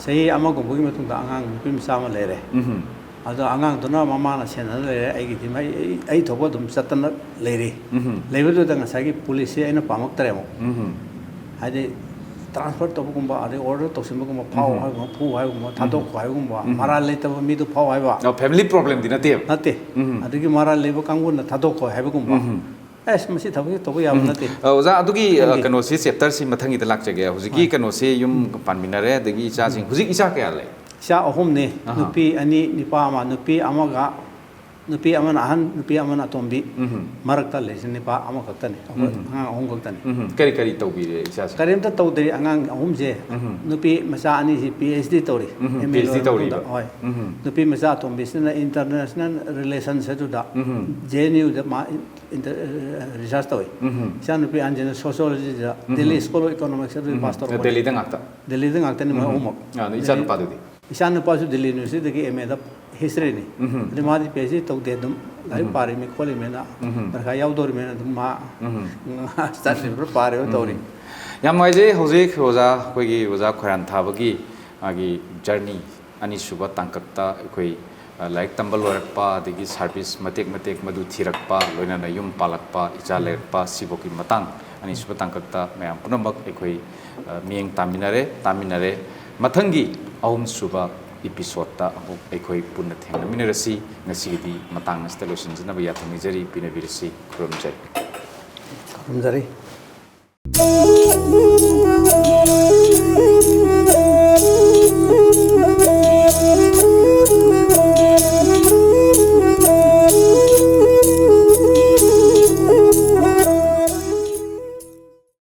ꯆꯍꯤ ꯑꯃꯒꯨꯝꯕꯒꯤ ꯃꯇꯨꯡꯗ ꯑꯉꯥꯡ ꯅꯨꯄꯤ ꯃꯆꯥ ꯑꯃ ꯂꯩꯔꯦ꯫ ꯑꯗꯣ ꯑꯉꯥꯡꯗꯨꯅ ꯃꯃꯥꯅ ꯁꯦꯟꯅꯗꯅ ꯂꯩꯔꯦ, ꯑꯩꯒꯤꯗꯤ ꯑꯩ, ꯑꯩ, ꯑꯩ ꯊꯣꯛꯄ ꯑꯗꯨꯝ ꯆꯠꯇꯅ ꯂꯩꯔꯤ꯫ ꯂꯩꯕꯗꯨꯗ ꯉꯁꯥꯏꯒꯤ ꯄꯨꯂꯤꯁꯁꯦ ꯑꯩꯅ ꯄꯥꯝꯃꯛꯇ꯭ꯔꯦ ꯑꯃꯨꯛ꯫ ꯍꯥꯏꯗꯤ ꯇ꯭ꯔꯥꯟꯁꯐꯔ ꯇꯧꯕꯒꯨꯝꯕ, ꯑꯗꯩ ꯑꯣꯔꯗꯔ ꯇꯧꯁꯤꯟꯕꯒꯨꯝꯕ, ꯐꯥꯎ ꯍꯥꯏꯕꯒꯨꯝꯕ, ꯐꯨ ꯍꯥꯏꯕꯒꯨꯝꯕ, ꯊꯥꯗꯣꯛꯈꯣ ꯍꯥꯏꯕꯒꯨꯝꯕ, ꯃꯔꯥꯜ ꯂꯩꯇꯕ ꯃꯤꯗꯨ ꯐꯥꯎ ꯍꯥꯏꯕ꯫ ꯑ, ꯐꯦꯃꯤꯂꯤ ꯄ꯭ꯔꯣꯕ꯭ꯂꯦꯝꯗꯤ ꯅꯠꯇꯦꯕ꯫ ꯅꯠꯇꯦ꯫ ꯑꯗꯒꯤ ꯃꯔꯥꯜ ꯂꯩꯕ ꯀꯥꯡꯕꯨꯅ ꯊꯥꯗꯣꯛꯈꯣ ꯍꯥꯏꯕꯒꯨꯝꯕ꯫ ꯑꯁ, ꯃꯁꯤ ꯊꯕꯛꯁꯤ ꯇꯧꯕ ꯌꯥꯕ ꯅꯠꯇꯦ꯫ ꯑ, ꯑꯣꯖꯥ, ꯑꯗꯨꯒꯤ, ꯑ, ꯅꯪꯒꯤ ꯀꯩꯅꯣꯁꯤ, ꯆꯦꯞꯇꯔꯁꯤ ꯃꯊꯪꯒꯤꯗ ꯂꯥꯛꯆꯒꯦ꯫ ꯍꯧꯖꯤꯛꯀꯤ ꯍꯣꯏ꯫ ꯀꯩꯅꯣꯁꯤ, ꯌꯨꯝ ꯄꯥꯟꯃꯤꯟꯅꯔꯦ, ꯑꯗꯒꯤ ꯏꯆꯥꯁꯤꯡ, ꯍꯧꯖꯤꯛ ꯏꯆꯥ ꯀꯌꯥ ꯂꯩ? ꯏꯆꯥ ꯑꯍꯨꯝꯅꯤ, ꯑꯍꯥ꯫ ꯅꯨꯄꯤ ꯑꯅꯤ, ꯅꯨꯄꯥ ꯑꯃ꯫ ꯅꯨꯄꯤ ꯑꯃꯒ ꯅꯨꯄꯤ ꯑꯃꯅ ꯑꯍꯟ, ꯅꯨꯄꯤ ꯑꯃꯅ ꯑꯇꯣꯝꯕꯤ, ꯎꯝ꯫ ꯃꯔꯛꯇ ꯂꯩꯔꯤꯁꯦ ꯅꯨꯄꯥ ꯑꯃꯈꯛꯇꯅꯤ, ꯑꯩꯈꯣꯏ ꯎꯝ꯫ ꯑꯉꯥꯡ ꯑꯍꯨꯝ ꯈꯛꯇꯅꯤ꯫ ꯎꯝ꯫ ꯀꯔꯤ ꯀꯔꯤ ꯇꯧꯕꯤꯔꯦ ꯏꯆꯥꯁꯦ? ꯀꯔꯤꯝꯇ ꯇꯧꯗ꯭ꯔꯤ꯫ ꯑꯉꯥꯡ ꯑꯍꯨꯝꯁꯦ, ꯎꯝ꯫ ꯅꯨꯄꯤ ꯃꯆꯥ ꯑꯅꯤꯁꯤ ꯄꯤ ꯑꯩꯆ ꯗꯤ ꯇꯧꯔꯤ, ꯎꯝ, M A P H D ꯂꯣꯏꯔ ꯃꯇꯨꯡꯗ꯫ ꯇꯧꯔꯤꯕ꯫ ꯍꯣꯏ꯫ ꯎꯝ꯫ ꯅꯨꯄꯤ ꯃꯆꯥ ꯑꯇꯣꯝꯕꯤꯁꯤꯅ ꯏꯟꯇꯔꯅꯦꯁꯅꯦꯜ ꯔꯤꯂꯦꯁꯟꯁ ꯑꯗꯨꯗ, ꯎꯝ꯫ ꯖꯦ ꯑꯦꯟ ꯌꯨꯗ ꯃꯥ ꯏꯟꯇꯔ-, ꯔꯤꯁꯔꯁ ꯇꯧꯏ꯫ ꯎꯝ꯫ ꯏꯆꯥꯅꯨꯄꯤ ꯑꯍꯟꯁꯤꯅ ꯁꯣꯁꯤꯌꯣꯂꯣꯖꯤꯗ, ꯎꯝ꯫ ꯗꯦꯜꯂꯤ ꯁ꯭ꯀꯨꯜ ꯑꯣꯐ ꯏꯀꯣꯅꯣꯃꯤꯛꯁ ꯑꯗꯨꯗ ꯎꯝ꯫ ꯄꯥꯁ ꯇꯧꯔꯛꯄꯅꯤ꯫ ꯗꯦꯜꯂꯤꯗ ꯉꯥꯛꯇ? ꯗꯦꯜꯂꯤꯗ ꯉꯥꯛꯇꯅꯤ, ꯃꯣꯏ ꯎꯝ꯫ ꯑꯍꯨꯝꯃꯛ꯫ ꯑꯥ, ꯑꯗ ꯗꯦꯜꯂꯤ-, ꯏꯆꯥꯅꯨꯄꯥꯗꯨꯗꯤ? ꯏꯆꯥꯅꯨꯄꯥꯁꯨ ꯗꯦꯜꯂꯤ ꯌꯨꯅꯤꯚꯔꯁꯤꯇꯤꯗꯒꯤ ꯑꯦꯝ ꯑꯦꯗ ꯍꯤꯁꯇ꯭ꯔꯤꯅꯤ꯫ ꯎꯝ꯫ ꯑꯗꯩ ꯃꯥꯗꯤ ꯄꯤ ꯑꯩꯆ ꯗꯤ ꯇꯧꯗꯦ, ꯑꯗꯨꯝ ꯂꯥꯏꯔꯤꯛ ꯎꯝ꯫ ꯄꯥꯔꯤꯃꯤ ꯈꯣꯠꯂꯤꯃꯤꯅ, ꯎꯝ꯫ ꯄꯔꯤꯈꯥ ꯌꯥꯎꯗꯧꯔꯤꯃꯤꯅ ꯑꯗꯨꯝ ꯃꯥ ꯎꯝ꯫ ꯆꯠꯂꯤꯕ꯭ꯔꯥ ꯄꯥꯔꯤꯕ꯭ꯔꯥ ꯎꯝ꯫ ꯇꯧꯔꯤ꯫ ꯌꯥꯝ ꯅꯨꯡꯉꯥꯏꯖꯩ꯫ ꯍꯧꯖꯤꯛ ꯑꯣꯖꯥ, ꯑꯩꯈꯣꯏꯒꯤ ꯑꯣꯖꯥ ꯈꯣꯏꯔꯥꯟ ꯊꯥꯕꯒꯤ ꯃꯥꯒꯤ ꯖꯔꯅꯤ, ꯑꯅꯤꯁꯨꯕ ꯇꯥꯡꯀꯛꯇ ꯑꯩꯈꯣꯏ, ꯑ, ꯂꯥꯏꯔꯤꯛ ꯇꯝꯕ ꯂꯣꯏꯔꯛꯄ, ꯑꯗꯒꯤ ꯁꯥꯔꯚꯤꯁ ꯃꯇꯦꯛ ꯃꯇꯦꯛ ꯃꯗꯨ ꯊꯤꯔꯛꯄ, ꯂꯣꯏꯅꯅ ꯌꯨꯝ ꯄꯥꯜꯂꯛꯄ, ꯏꯆꯥ ꯂꯩꯔꯛꯄ, ꯁꯤꯐꯥꯎꯒꯤ ꯃꯇꯥꯡ ꯑꯅꯤꯁꯨꯕ ꯇꯥꯡꯀꯛꯇ ꯃꯌꯥꯝ ꯄꯨꯝꯅꯃꯛ ꯑꯩꯈꯣꯏ, ꯑ, ꯃꯤꯠꯌꯦꯡ ꯇꯥꯃꯤꯟꯅꯔꯦ, ꯇꯥꯃꯤꯟꯅꯔꯦ꯫ ꯃꯊꯪꯒꯤ ꯑꯍꯨꯝꯁꯨꯕ ꯏꯄꯤꯁꯣꯗꯇ ꯑꯃꯨꯛ ꯑꯩꯈꯣꯏ ꯄꯨꯟꯅ ꯊꯦꯡꯅꯃꯤꯟꯅꯔꯁꯤ꯫ ꯉꯁꯤꯒꯤꯗꯤ ꯃꯇꯥꯡ ꯑꯁꯤꯗ ꯂꯣꯏꯁꯤꯟꯖꯅꯕ ꯌꯥꯊꯪ ꯅꯤꯖꯔꯤ, ꯄꯤꯅꯕꯤꯔꯁꯤ꯫ ꯈꯨꯔꯨꯝꯖꯔꯤ꯫ ꯈꯨꯔꯨꯝꯖꯔꯤ꯫